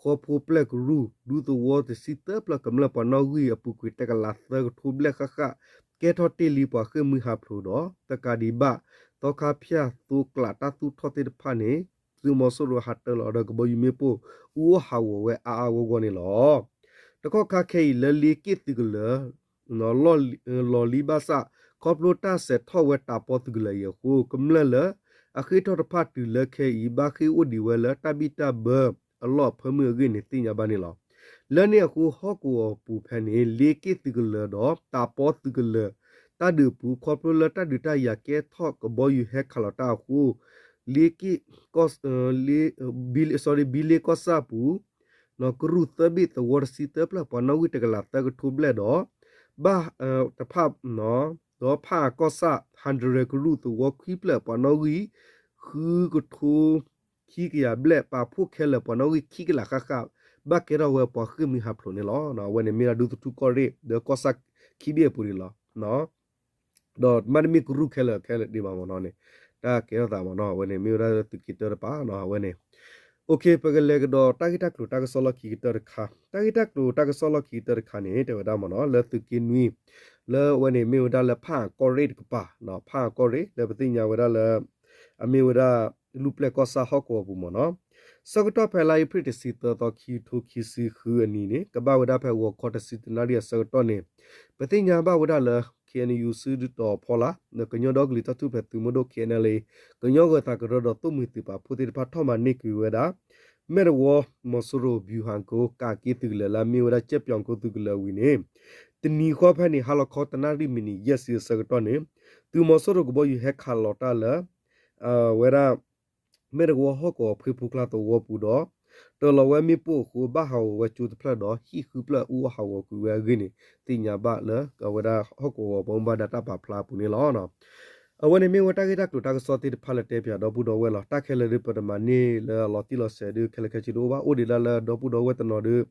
ဃီဖိပျဲၢ်ကရူၢ် ဒူသဝီတဆံသၢဖျၢၣ်ကမျၢၢ်ပှၤနီၣ်ဂံၢ်အပူၤကွံာ် တကလးသၢကထိဘျဲၣ်ဃၣ်ဃၣ် ကဲထီၣ်တ့ၢ်လံပှၤဃ့ၢ်မှံဟးဖျိးဒီး တကးဒံးဘၣ် သီခါဖၠၣ်သိကျးတၢ်သူၣ်ထီၣ်သ့ၣ်တဖၣ်န့ၣ် သုးမီၤစိရိၤဟးတၢလီၤဒီးကဘီယူၤမ့ၣ်ပိၢ် အူအီၣ်ဟးဂီၤဝဲအါအါဂီၢ်ဂီၢ်န့ၣ်လီၤ. တကီၢ်ခါခဲအံၤလၢလ့က့ၣ်သုးကလၢၤ လီၤလံဘၣ်ဆၣ် ခီဖျိတၢ်စဲးထီၣ်ဝဲတၢ်ပီသုးကလၢၤအံၤအဃိ ကမျၢၢ်လၢအဃ့ၢ်ထီၣ်တဖၣ်တုၤလၢခဲအံၤ ဘၣ်ဃ့ၢ်အိၣ်ဒံးဝဲလၢတၢ်ဘံၣ်တၢ်ဘၢအလီၢ်အဖၢမုၢ်အဂ့ၢ်န့ၣ်သ့ၣ်ညါဘၣ်န့ၣ်လီၤ. လၢန့ၣ်အဃိ ဟီၣ်ကဝီၤပူၤဖဲန့ၣ် လ့က့ၣ်သုးကလၢၤဒီး တၢ်ပီသုးကလၢၤ တၢ်ဒုးအပူၤ ခီဖျိလၢတၢ်ဒုးတၢ်ယၤကဲထီၣ်ကဘီယူၤဟဲခးလီၤတၢ်အဃိ လ့က့ၣ် ဘံလ့ကီၢ်ဆၣ်ပူၤ ကရူၢ်သၢဘ့ၣ်သဝီတဆံသၢဖျၢၣ်ပှၤနီၣ်ဂံၢ်တကလးသၢကထိဘျဲၣ်ဒီး ဘၣ်တဖၣ် ဒီးဖၣ်အၣ်ကီၢ်ဆၣ် ဟးတရဲၤကရူၢ်သဝီခွံဖျၢၣ်ပှၤနီၣ်ဂံၢ် ဃုကထိ ခံကယၤဘျဲၣ် ပာ်ဖှိၣ်ခဲလၢာ်ပှၤနီၣ်ဂံၢ်ခံကလးဃၣ်ဃၣ် ဘၣ်ကဲထီၣ်ဝဲပှၤဃ့ၢ်မှံဟးဖျိးန့ၣ်လီၤ. အဝဲန့ၣ်မ့ၢ်ဒၣ်ဒူသထူၣ်ကီၢ်ရ့ၣ် ဒီးကီၢ်ဆၣ်ခံဘ့ၣ်အပူၤန့ၣ်လီၤ. ဒီးမ့တမ့ၢ်ကရူၢ်ခဲလၢာ်ခဲလၢာ်ဒံးဘၣ်မ့ၢ်နီၤန့ၣ် တၢ်ကဲထီၣ်သးမ့ၢ်နီၤ အဝဲန့ၣ်မ့ၢ်ဝဲဒၣ်သုးက့တၢတပၤနီၤ အဝဲန့ၣ် ပကလဲၤကဒီးတၢ်ဂ့ၢ်တၢ်ကျိၤတၢ်ကစီၣ်လီၢ်ခံကတၢၢ်တခါ, တၢ်ဂ့ၢ်တၢ်ကျိၤတၢ်ကစီၣ်လီၢ်ခံကတၢၢ်တခါန့ၣ် တဲဝဲဒၣ်မ့ၢ်နီၤ လၢသုးက့နွံ လၢအဝဲန့ၣ်မ့ၢ်ဝဲဒၣ်လၢဖၣ်အၣ်ကီၢ်ရ့ၣ်တကပၤ, ဖၣ်အၣ်ကီၢ်ရ့ၣ်လၢပသ့ၣ်ညါဝဲဒၣ်လၢ အမ့ၢ်ဝဲဒၣ် လူၢ်ပျဲၢ်ကီၢ်ဆၣ်ဟီၣ်ကဝီၤပူၤမ့ၢ်နီၤ, ဆၢကတီၢ်ဖဲလါအ့ဖြ့ၣ်တဆံသၢသီ ခံကထိခံဆံဃုအနံၤန့ၣ် ကဘၣ်ဝဲဒၣ်ဖဲဂီၤခီတဆံတနၣ်ရံၣ်အဆၢကတီၢ်န့ၣ် ပသ့ၣ်ညါဘၣ်ဝဲဒၣ်လၢ ခ့ၣ်အဲၣ်ယူၣ် စုဒုၣ်တီၤဖီလာ် ကညီဒီကလုာ်တၢ်ထူၣ်ဖျဲးသုးမုၢ်ဒိၣ် ခ့ၣ်အဲၣ်ယူၣ် ကညီဂၢၤသးကရၢဒီးသိၣ်မှံၤသုးပာ်ဖှိၣ်သ့ၣ်တဖၣ်ထီၣ်မၤန့ၢ်က့ၤဝဲဒၣ် မဲၢ်တဝီ မီၤစိရိၤ ဗျူဟာကုန်း ကးက့သုးကလၢၤလၢအမ့ၢ်ဝဲဒၣ် ကၠဲၣ်ပၠီၤကိသုးကလၢၤဝံၤန့ၣ် တနံၤဃီဖဲန့ၣ် ဟါလီၤခီတနၣ်ရံၣ်မံးနံးယဲၢ်ဆံအဆၢကတီၢ်န့ၣ် သုးမီၤစိရိၤကဘီယူၤဟဲခးလီၤတၢ်လၢ ဝဲဒၣ် မဲၢ်တဝီဟီၣ်ကဝီၤဖှ့ဖိကျါသဝီပူၤဒီး တၢၤလီၤဝဲမ့ၣ်ပိၢ်အဃိ ဘၣ်ဟးဂီၤဝဲကၠိတဖျၢၣ်ဒီး ဟံၣ်ဃုဖျၢၣ်အူအီၣ်ဟးဂီၤကွံာ်ဝဲအဂ့ၢ်န့ၣ် သ့ၣ်ညါဘၣ်လၢ အဝဲဒၣ်ဟီၣ်ကဝီၤပှၤမူဘၣ်ဒါတၢ်ပာ်ဖျါအပူၤန့ၣ်လီၤ. အဝဲန့ၣ်မ့ၢ်ဝဲတၢ်ဂ့ၢ်တၢ်ကျိၤတၢ်ကစီၣ်သ့ၣ်တဖၣ်လၢတဲပၠးဒီပုၢ်ဒီဝဲၢ်လီၤ. တၢ်ခဲလၢာ်ဒုးပတမၤန့ၢ်လၢအလီၤတံၢ်လီၤဆဲးဒုး ခဲလၢာ်ခဲဆ့ဒုးအိၣ်ဘၣ် အိၣ်ဒံးဒၣ်လၢဒီပုၢ်ဒီဝဲၢ်တနီၤဒုး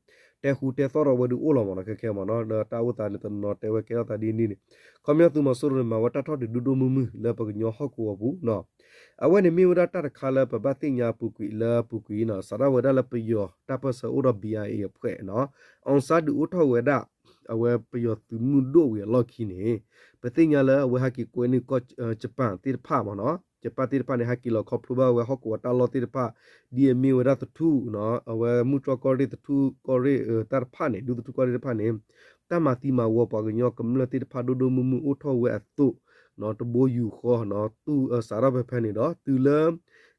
တဲဃူတဲသီၣ်ထီၣ်ဝဲဒုးအိၣ်လီၤမ့ၢ်နီၤ ခဲခဲမ့ၢ်နီၤ ဒီးတၢ်အိၣ်သးန့ၣ်တနီၤတဲဝဲကဲထီၣ်သးဒ်န့ၣ်န့ၣ် ခီပညီသုးမီၤစိရိၤန့ၣ် မၤဝဲတၢ်ထီၣ်ဒုးဒိၣ်ဒိၣ်မုၢ်မုၢ်လၢပကညီဟီၣ်ကဝီၤပူၤနီၤ အဝဲန့ၣ်မ့ၢ်ဝဲဒၣ်တၢ်တခါလၢပဘၣ်သ့ၣ်ညါအပူၤကွံာ်လၢအပူၤကွံာ်နီၤ စးထီၣ်ဝဲဒၣ်လၢပယီၤတၢ်ပၢၢ်ဆၢအိၣ်ဒီး ဘံၣ်အါအ့ၣ် အဖွဲ့နီၤ အီစၣ်ဒုးအိၣ်ထီၣ်ဝဲဒၣ် အဝဲပယီၤသုးမုၢ်ဒိၣ်ဝံၤအလီၢ်ခံန့ၣ် ပသ့ၣ်ညါလၢအဝဲဟဲက့ၤကွဲန့ၢ်ကီၢ် ယပၣ်သ့ၣ်တဖၣ်မ့ၢ်နီၤ ယပၣ်သ့ၣ်တဖၣ်န့ၣ် ဟဲက့ၤလီၤခီဖျိဘၣ်ဝဲဟီၣ်ကဝီၤတၢ်လီၢ်သ့ၣ်တဖၣ် ဒ်အမ့ၢ်ဝဲဒၣ်သထူၣ်နီၤ အဝဲမုၢ်တြီၢ်ကီၢ်ရ့ၣ်သထူၣ်ကီၢ်ရ့ၣ်တၢ်တဖၣ်န့ၣ် ဒူသထူၣ်ကီၢ်ရ့ၣ်တဖၣ်န့ၣ် တၢ်မၤသံမၤဝီပှၤကညီကမျၢၢ်သ့ၣ်တဖၣ်ဒိၣ်ဒိၣ်မုၢ်မုၢ်အိၣ်ထီၣ်ဝဲအသိး တဘိယူၢ်ဃီနီၤ စးထီၣ်ဖဲဖဲန့ၣ်ဒီး တုၤလၢ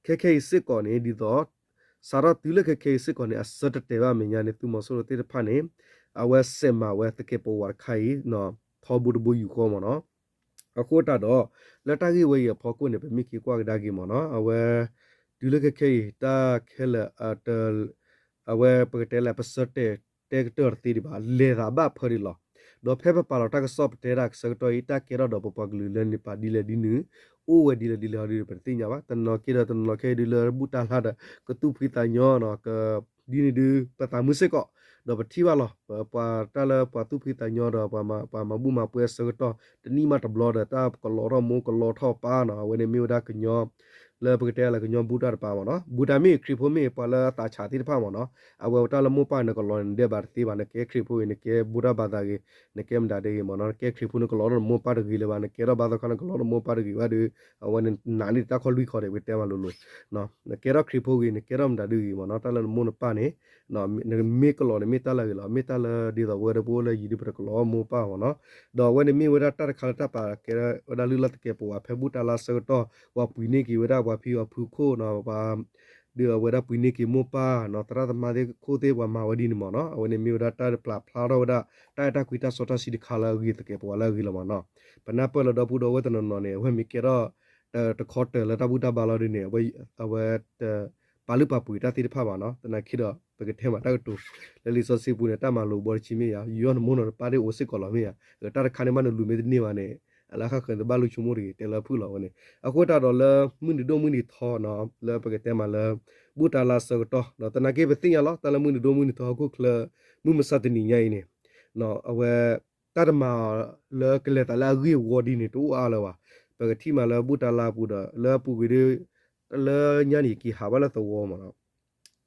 ခဲခဲအံၤစ့ၢ်ကီးန့ၣ် ဒ်သိး စးထီၣ်တုၤလၢခဲခဲအံၤစ့ၢ်ကီးန့ၣ် အဆၢတတဲာ်ဘၣ်အမဲာ်ညါန့ၣ် သုးမီၤစိရိၤသ့ၣ်တဖၣ်န့ၣ် အဝဲစဲးမၤဝဲသကဲးပဝးတခါအံၤ ထီဘိတဘိယူၢ်ဃီမ့ၢ်နီၤ အဃိသတးဒီး လၢတၢ်ဂ့ၢ်ဝဲအံၤအဖီခိၣ်န့ၣ် ပမ့ၢ်က့ၤကွၢ်ကဒါက့ၤမ့ၢ်နီၤ အဝဲ တုၤလၢခဲခဲအံၤ တၢ်ခဲလၢာ် အဝဲပကတဲလၢ ပဆၢတဲာ်တဲကတၢၢ်တသ့ဒံးဘၣ် လဲၤသးဘၣ်ဖၢဒံးလီၤ. ဒီးဖဲပပာ်လီၤတၢ်ကစီၣ်ပတဲဒၣ်ဆၢကတီၢ်အံၤ တၢ်ကဲထီၣ်ဒီးပပှၤကလုာ်လၢန့ၣ်ပာ်ဒ်လဲၣ်ဒ်နုၤ အိၣ်ဝဲဒ်လဲၣ်ဒ်လဲၣ်ဟီဒုး ပတသ့ၣ်ညါဘၣ် တနီၤက့ၤဒီးတနီၤခဲအံၤဒုးလၢဘူၣ်တၢ်လါဒီး ကသူၣ်ဖှံသးညီနီၤ က ဒ်န့ၣ်ဒုး ပသးမုာ်စ့ၢ်ကီး ဒီးပထံၣ်ဘၣ်လီၤ ပှၤတၢ်လၢပှၤသူၣ်ဖှံသးညီဒီး ပှၤမၤဘူၣ်မၤပှဲၤဆၢကတီၢ် တနံၣ်မးတဘျီဒီး တၢ်ကလီထီၣ်မိၢ်ကလီထီၣ်ပၢ်နီၤ အဝဲန့ၣ်မ့ၢ်ဝဲဒၣ်ကညီ လၢပကတဲလၢကညီဘူၣ်တၢ်တပၤမ့ၢ်နီၤ ဘူၣ်တၢ်မ့ၢ်ခရံာ်ဖိမ့ၢ်ပှၤလၢအသးဆးသ့ၣ်တဖၣ်မ့ၢ်နီၤ အဝဲတၢ်လၢမိၢ်ပၢ်န့ၣ်ကလီန့ၣ်ဒဲးဘၣ်တသ့ဘၣ် နကဲခရံာ်ဖိဂ့ၤ နကဲဘူၣ်တၢ်ဘၣ်သးဂ့ၤ နကဲမတၤဒဲးဂ့ၤမ့ၢ်နီၤ နကဲခရံာ်ဖိန့ၣ်ကလီထီၣ်နမိၢ်ပၢ်တဂ့ၤလၢၤဘၣ် နကဲထီၣ်ဘၣ်သီခါန့ၣ်ကလီထီၣ်နမိၢ်ပၢ်တဂ့ၤဘၣ်ဒီး အဝဲန့ၣ်နးန့ၢ်တၢ်ခီၣ်လွံၢ်ခီဒီး ပတဲမးလိၤလိၤ နကဲထီၣ်ခရံာ်ဖိဂ့ၤ နကဲထီၣ်မတၤဒုဂ့ၤမ့ၢ်နီၤ တၢ်လၢနမိၢ်နပၢ်န့ၣ် နမ့ၢ်ကလီန့ၣ်မ့ၢ်တၢ်လၢအဂ့ၤလီၤ မ့ၢ်တၢ်လၢဒ်သိးပဝဲဒၣ်ပအိၣ်လၢယံၤဒုးပတကလီမိၢ်ပၢ်မ့ၢ်နီၤ ဒီးအဝဲန့ၣ်မ့ၢ်ဝဲဒၣ်တၢ်တခါလၢတၢ်ပာ်ကဲဝဲဒၣ်လုၢ်လၢ်သကဲးပဝးဖဲဘူၣ်တၢ်လါဆၢကတီၢ် ပှၤပှ့ၤန့ၢ်က့ၤဝဲဒၣ်ပှၤဖံပှၤဖုခိၣ်နီၤ ပှၤ ဒီးအဝဲဒၣ်ပှ့ၤန့ၢ်က့ၤမိၢ်ပၢ်နီၤ သရၣ်သမါသ့ၣ်ခိၣ်သ့ၣ်ပှၤမၤဝဲဒ်န့ၣ်မ့ၢ်နီၤ အဝဲန့ၣ်မ့ၢ်ဝဲဒၣ်တၢ်ပာ်ဖျါထီၣ်ဝဲဒၣ် တၢ်အဲၣ်တၢ်ကွံတၢ်စီတၢ်ဆှံတခါလၢအဂ့ၤသကဲးပဝးလၢအဂ့ၤလီၤမ့ၢ်နီၤ ပနၢ်ပၢၢ်လၢဒီပုၢ်ဒီဝဲၢ်တနီၤနီၤန့ၣ် အဝဲမ့ၢ်ကဲထီၣ် တခီတၢၤလၢတၢ်ဘူၣ်တၢ်ဘါလီၤဒ်န့ၣ် အဝဲ အဝဲ ပာ်လုၢ်ပာ်ပှ့ၤတၢ်သ့ၣ်တဖၣ်ဘၣ်နီၤ. သနာ်က့ဒီး ပကတဲမးတၢ်ကတိၤ လၢလံာ်စီဆှံပူၤန့ၣ် တၢ်မၤလိာ်ဘီတဆံမ့ၢ်ယၤ ယွၤနမိၢ်နီၤတပၣ်ဒ့ၣ်အိၣ်စ့ၢ်ကီးလီၤမ့ၢ်ယၤ တၢ်တခါန့ၣ်ဘၣ်နလူၤမ့ၢ်တန့ၢ်ဘၣ်န့ၣ် အလၢဃၣ်ဃၢၤတဘၣ်လူၤဆိကမိၣ်တဂ့ၤ တဲလၢဖုၣ်လီၤဝဲန့ၣ် အဃိသတးဒီးလၢမုၢ်နံၤဒိၣ်မုၢ်နံၤထီနီၤ လၢပကတဲမးလၢ ဘူၣ်တၢ်လါအဆၢကတီၢ်နီၤ သနာ်က့ပသ့ၣ်ညါလီၤ တၢ်လၢမုၢ်နံၤဒိၣ်မုၢ်နံၤထီဟီၣ်ခိၣ်ချၢ မုၢ်မဆါတနံၤညါအံၤန့ၣ် အဝဲ တၢ်တမၤလၢကလဲၤသးလၢအဂ့ၢ်အဝီဒ်န့ၣ် တအိၣ်အါလၢၤဘၣ်. ပကထံၣ်မးလၢဘူၣ်တၢ်လါအပူၤဒီး လၢအပူၤကွံာ်ဒီး လၢညါန့ၣ် ယက့ၤဟးဘၣ်လၢသဝီမးနီၤ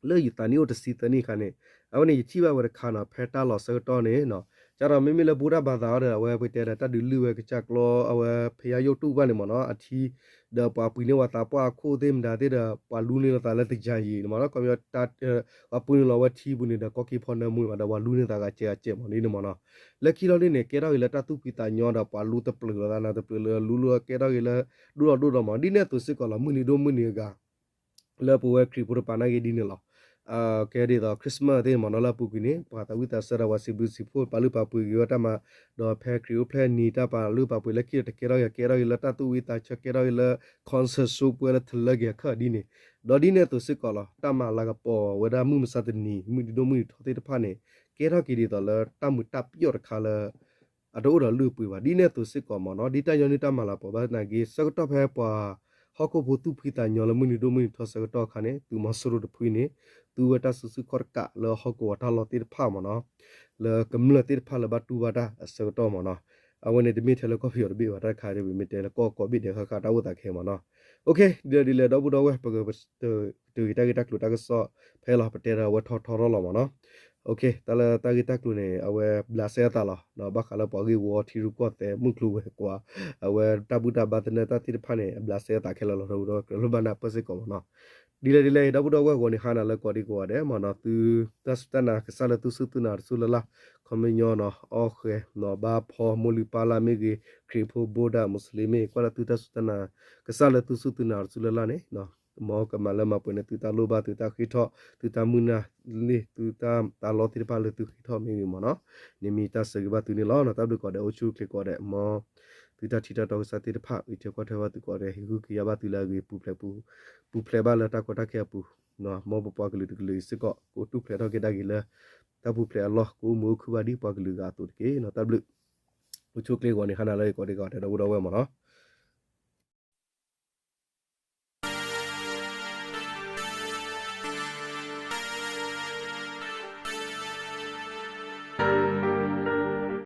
လၢယသးနံၣ်အိၣ်တဆံသၢနံၣ်အခါန့ၣ် အဝဲန့ၣ် ယထံၣ်ဘၣ်ဝဲတခါနီၤ ဖဲတၢ်လီၢ်ဆၢကတီၢ်န့ၣ်နီၤ ကဒီးမ့မ့ၢ်လၢဘူၣ်တၢ်ဘါသးအီၤဒီး အဝဲပတဲဒီးတၢ်ဒုးလုၢ်ဝဲကစၢ်ကျီ အဝဲဖဲယါယိၣ်တူၢ်ဘၣ်န့ၣ်မးနီၤ အထံ ဒီးပှၤပှ့ၤန့ၢ်ဝဲသးပှၢ်အခိၣ်သ့ၣ်မတၤသ့ၣ်ဒီး ပှၤလူန့ၢ်လိာ်သးလၢတယၤယံၤန့ၣ်မးနီၤ ခီပညီ ပှၤပှ့ၤန့ၢ်လီၤဝဲထံပူၤန့ၣ်ဒီး ကီၢ်က့ဖီနၢမူဘၣ်ဒီး ပှၤလူန့ၢ်သးဂၤစဲးဂၤစဲးမးန့ၣ်မးနီၤ လၢခံလီၤဒ်န့ၣ် ကဲထီၣ်က့ၤလၢတၢ်သူၣ်ဖှံသးညီဒီး ပှၤလူတပျုာ်လိာ်သးနၤတပျုာ်လၢလူလူကဲထီၣ်က့ၤလၢ ဒိၣ်လီၤဒိၣ်ဒီးမး ဒ်န့ၣ်အသိးစ့ၢ်ကီးလီၤ မုၢ်နံၤဒိၣ်မုၢ်နံၤအဂၤ လၢပဝဲခရံာ်ဖိတပၤနာ်က့ဒ်န့ၣ်လီၤ. ကဲဒ်သိး Christmas သ့ၣ်မးနီၤ လၢအပူၤကွံာ်န့ၣ် ပှၤသးဝံၣ်သးဆၢဒီးပှၤစံးဘျုးစံးဖှိၣ် ပာ်လုၢ်ပာ်ပှ့ၤက့ၤဝဲတၢ်မၤ ဒီးဖဲခရံာ်အိၣ်ဖျဲၣ်နံၤတၢ်ပာ်လုၢ်ပာ်ပှ့ၤလၢခံဒီးတကဲထီၣ်က့ၤ ကဲထီၣ်က့ၤလၢတၢ်သူၣ်ဝံၣ်သးဆၢ ကဲထီၣ်က့ၤလၢ concert ဆိပှဲလၢထလၢက့ၤအခၢၣ်ဒ်န့ၣ် ဒီးဒ်န့ၣ်အသိးစ့ၢ်ကီးလီၤ တၢ်မၤလၤကပီၤဝဲဒၣ်မုၢ်မဆါတနံၤ မုၢ်နံၤဒိၣ်မုၢ်နံၤထီသ့ၣ်တဖၣ်န့ၣ် ကဲထီၣ်က့ၤဒ်သိးလၢတၢ်မုာ်တၢ်ပျီၣ်တခါလၢ အတအိၣ်ဒီးလုၢ်အပှ့ၤဘၣ် ဒ်န့ၣ်အသိးစ့ၢ်ကီးမးနီၤ ဒ်တၢ်ညီနုၢ်တၢ်မၤလၤကပီၤဘၣ်သနာ်က့ ဆၢကတီၢ်ဖဲပှၤ ဟီၣ်ခိၣ်ဖိသူၣ်ဖှံသးညီလၢမုၢ်နံၤဒိၣ်မုၢ်နံၤထီဆၢကတီၢ်အခါန့ၣ် သုးမီၤစိရိၤတဖုန့ၣ် သူဝဲတၢ်စုဆူၣ်ခီၣ်တကးလၢဟီၣ်ကဝီၤတၢ်လီၢ်သ့ၣ်တဖၣ်မးနီၤ လၢကမျၢၢ်သ့ၣ်တဖၣ်လၢဘၣ်တူၢ်ဘၣ်တၢ်အဆၢကတီၢ်မးနီၤ အဝဲန့ၣ်တမ့ၢ်ထဲလၢကီၢ်ပယီၤတဘ့ၣ်ဘၣ် တၢ်တခါဒ်ပမ့ၢ်တဲလၢကီၢ်ကိးဘ့ၣ်ဒဲးဃၣ်ဃၣ်တၢ်အိၣ်သးခဲမးနီၤ ဒ်လဲၣ်ဒ်လဲၣ် ဒီပုၢ်ဒီဝဲၢ် ပက တဂ့ၤတၢ်ဂ့ၢ်တၢ်ကျိၤတၢ်ကစီၣ်ဖဲလီၤ ပတဲဒီးအဝဲထီထီထီထီၣ်လီၤမးနီၤ တၢ်လၢတၢ်ဂ့ၢ်တၢ်ကျိၤန့ၣ် အဝဲဘျးစဲအသးလီၤ ဘၣ်ဃးလၢပှၤဂ့ၢ်ဝီထံရူၢ်ကီၢ်သဲးမုၢ်ကျိၤဝဲၤကွာ် အဝဲတၢ်ဘူၣ်တၢ်ဘါသနၢၣ်တၢ်သ့ၣ်တဖၣ်န့ၣ် အဘျးစဲအသးခဲလၢာ်လီၤ ဒီပုၢ်ဒီဝဲၢ် ကြၢးလိၣ်ဘၣ်နၢ်ပၢၢ်စ့ၢ်ကီးမးနီၤ ဒ်လဲၣ်ဒ်လဲၣ် ဒီပုၢ်ဒီဝဲၢ်ဂီၤန့ၣ်ဟါနၤလၢကိးဒံကိးဂၤဒဲးမးနီၤ သုတၢ်စူၢ်တၢ်နာ်ကစၢ်လၢသုစူၢ်သုနာ်တစူၢ်လၢ်လၢ် ခီပညီနီၤ အီၣ်ဃဲၤနီၤ ဘါဖီ မိၢ်လုၢ်ပၢ်လၢ်မ့ၢ်ဂ့ၤ ခရံာ်ဖိ ဘိဒၣ် မူးစလ့ၣ်မ့ၢ်ဂ့ၤ ကွၢ်လၢသုတၢ်စူၢ်တၢ်နာ် ကစၢ်လၢသုစူၢ်သုနာ်တစူၢ်လၢ်လၢ်န့ၣ် မ်ကမၤလၢမၤပှဲၤန့ၣ် သုတၢ်လိၣ်ဘၣ် သုတၢ်ဃ့ထီၣ် သုတၢ်မုၢ်နၢ်လ့ၣ် သုတၢ်သးလီသ့ၣ်တဖၣ်လၢသုဃ့ထီၣ်မ့ၢ်ဂ့ၤမးနီၤ န့ၣ်မ့ၢ်တၢ်ဆၢဂ့ၤဘၣ်သုန့ၣ်လီၤ. တၢ်ဘျုးကိးဂၤဒဲး အိၣ်ဆူၣ်အိၣ်ချ့ကိးဂၤဒဲး မ်သုတၢ်ထံၣ်တၢ်တီကစၢ်သ့ၣ်တဖၣ် ဂံၢ်ထံးကွၢ်ထွဲဘၣ်သုကိးဂၤဒဲး ဟ့ၣ်ဂံၢ်ဟ့ၣ်ဘါသုလၢအဂ့ၤ ပူၤဖျဲး ပူၤဖျဲးဘၣ်လၢတၢ်ကီတၢ်ခဲအပူၤ မ်ပပှၤကလုာ်တကလုာ်အံၤစ့ၢ်ကီး ကအိၣ်တူၢ်ဖျဲးထီၣ်က့ၤဒၣ်က့ၤလၢ တၢ်ပူၤဖျဲးအလီၢ် ကအိၣ်မုာ်အိၣ်ခုၣ်ဘၣ်ဒ်ပှၤကလုာ်ဂၤအသိးတက့ၢ်နီၤ. တၢ်ဘျုး အိၣ်ဆူၣ်အိၣ်ချ့ဂီၤန့ၣ် ဟါနၤလၢကိးဒံကိးဂၤဒဲး ဒီပုၢ်ဒီဝဲၢ်မးနီၤ.